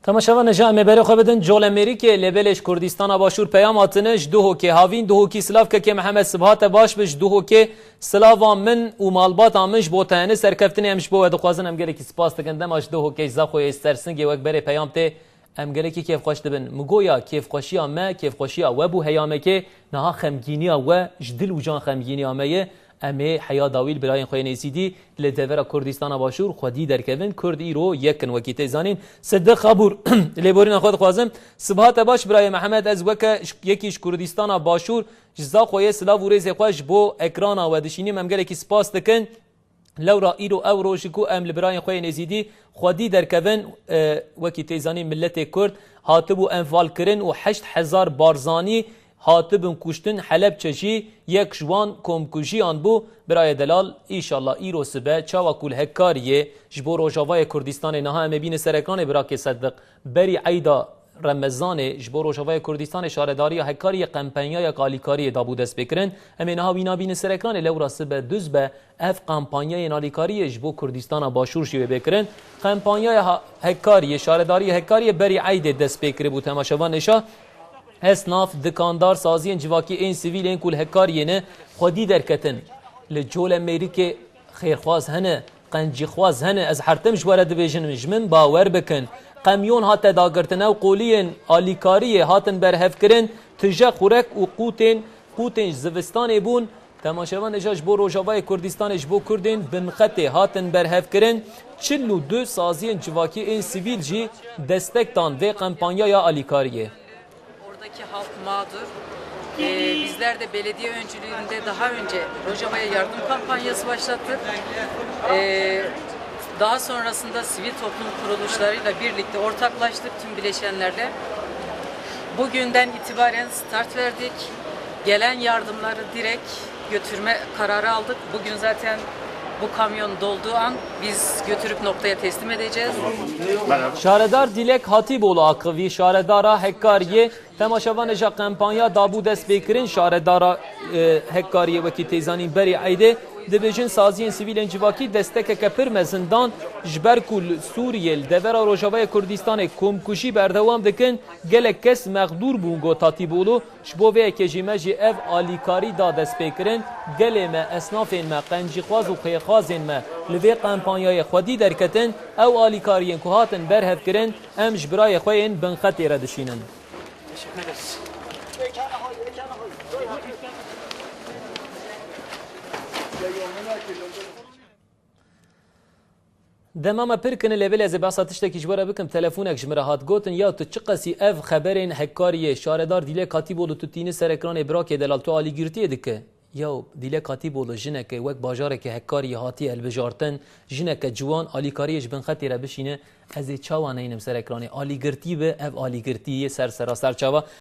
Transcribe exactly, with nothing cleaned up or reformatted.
Temaşevan, hêja em ê berê xwe bidin Colemêrikê, lê belê ji Kurdistana Başûr peyam hatine, ji Duhokê havîn, Duhokî silav kekê Mihemed, sibhate baş bi, ji Duhokê silava min û malbata min ji bo te hene, serkeftinê em ji bo we dixwazin, em gelekî spas dikin, dema ji Duhokê, ji Zaxoyê, ji Sersingê wek berê peyam tê, em gelekî kêfxweş dibin. Min got ya kêfxweşiya me, kêfxweşiya we bû heyamekê, niha xemgîniya we ji dil û can xemgîniya me ye. Em ê heya dawî li birayên xwe yên êzîdî li devera Kurdistana Başûr xwedî derkevin. Kurd îro yek in, wekî tê zanîn. Siddiq Xabûr, lêborîna xwe dixwazim. Sibhate baş birayê Mihemed, ez weke ş-, yekî ji Kurdistana Başûr ji Zaxoyê silav û rêzê xwe ji bo ekrana we dişînim. Em gelekî spas dikin. Lewra îro ew roj e ku em li birayên xwe yên êzîdî xwedî derkevin, e, wekî tê zanîn miletê Kurd hatibû enfalkirin û heşt hezar Barzanî hatibin kuştin, Helebçe jî yek ji wan komkujiyan bû. Birayê delal, îşallah îro sibe çawa ku li Hekkariyê ji bo Rojavayê Kurdistanê, niha em ê bînin ser ekranê birakê Seddiq, berî eyda Remezanê ji bo Rojavayê Kurdistanê şaredariya Hekkariyê kampanyayek alîkariyê dabû destpêkirin. Em ê niha wî nabînin ser ekranê, lewra sibe duz be ev kampanyayên alîkariyê ji bo Kurdistana Başûr jî wê bê kirin. Kampanyaya ha-, Hekkariyê, şaredariyê Hekkariyê berî eydê dest pê kiribû, temaşevan, êşa esnaf, dikandar, saziyên civakî, ên sivîl, ên ku li Hekkariyê ne, xwedî derketin. Li Colemêrikê xêrxwaz hene, qencîxwaz hene, ez her tim ji we re dibêjin, ji min bawer bikin. Qemyon hate dagirtin, ew qoliyên alîkariyê hatin berhevkirin, tije, xurek û qûtên, qûtên zivistanê bûn. Temaşevan, êşa ji bo Rojavayê Kurdistanê, ji bo Kurdên binxetê hatin berhevkirin. Çil û du saziyên civakî ên sivîl jî destek dan vê kampanyaya alîkariyê. Oradaki halk mağdur. Ee, bizler de belediye öncülüğünde daha önce Rojava'ya yardım kampanyası başlattık. Ee, daha sonrasında sivil toplum kuruluşlarıyla birlikte ortaklaştık tüm bileşenlerle. Bugünden itibaren start verdik. Gelen yardımları direkt götürme kararı aldık. Bugün zaten bu kamyon dolduğu an biz götürüp noktaya teslim edeceğiz. Şaredar Dilek Hatîbolu akivî, şaredara Hekkariyê, temaşevanê ja kampanya dabû destpêkirin, şaredara, e, Hekkariyê, wekî tê zanîn berî eydê, dibêjin saziyên sivîlên civakî destekeke pir mezin dan, ji ber ku li Sûriyê, li devera Rojavayê Kurdistanê komkujî berdewam dikin, gelek kes mexdûr bûn, got Hatîbolu. Ji bo vê yekê jî me jî ev alîkarî da destpêkirin. Gelê me, esnafên me, qencîxwaz û xêrxwazên me li vê kampanyayê xwedî derketin. Ew alîkariyên ku hatin berhevkirin, em ji birayê xwe yên binxetê re dişînin. Dema me pir kirin, lê belê ez ê behsa tiştekî ji we re bikim. Telefonek ji min re hat, gotin, ya tu çiqasî ev xeberên Hekkariyê, şaredar Dîlek Hatîbolu tu tînî ser ekranê, birakê delal, tu alîgirtiyê dike? Ya Dîlek Hatîbolu jineke wek bajarekê Hekkariyê hatiye hilbijartin, jineke ciwan alîkariyê ji bin xetê re bişîne, ez ê çawa neynim ser ekranê? Alîgirtî bi, ev alîgirtî yê ser sera ser çava.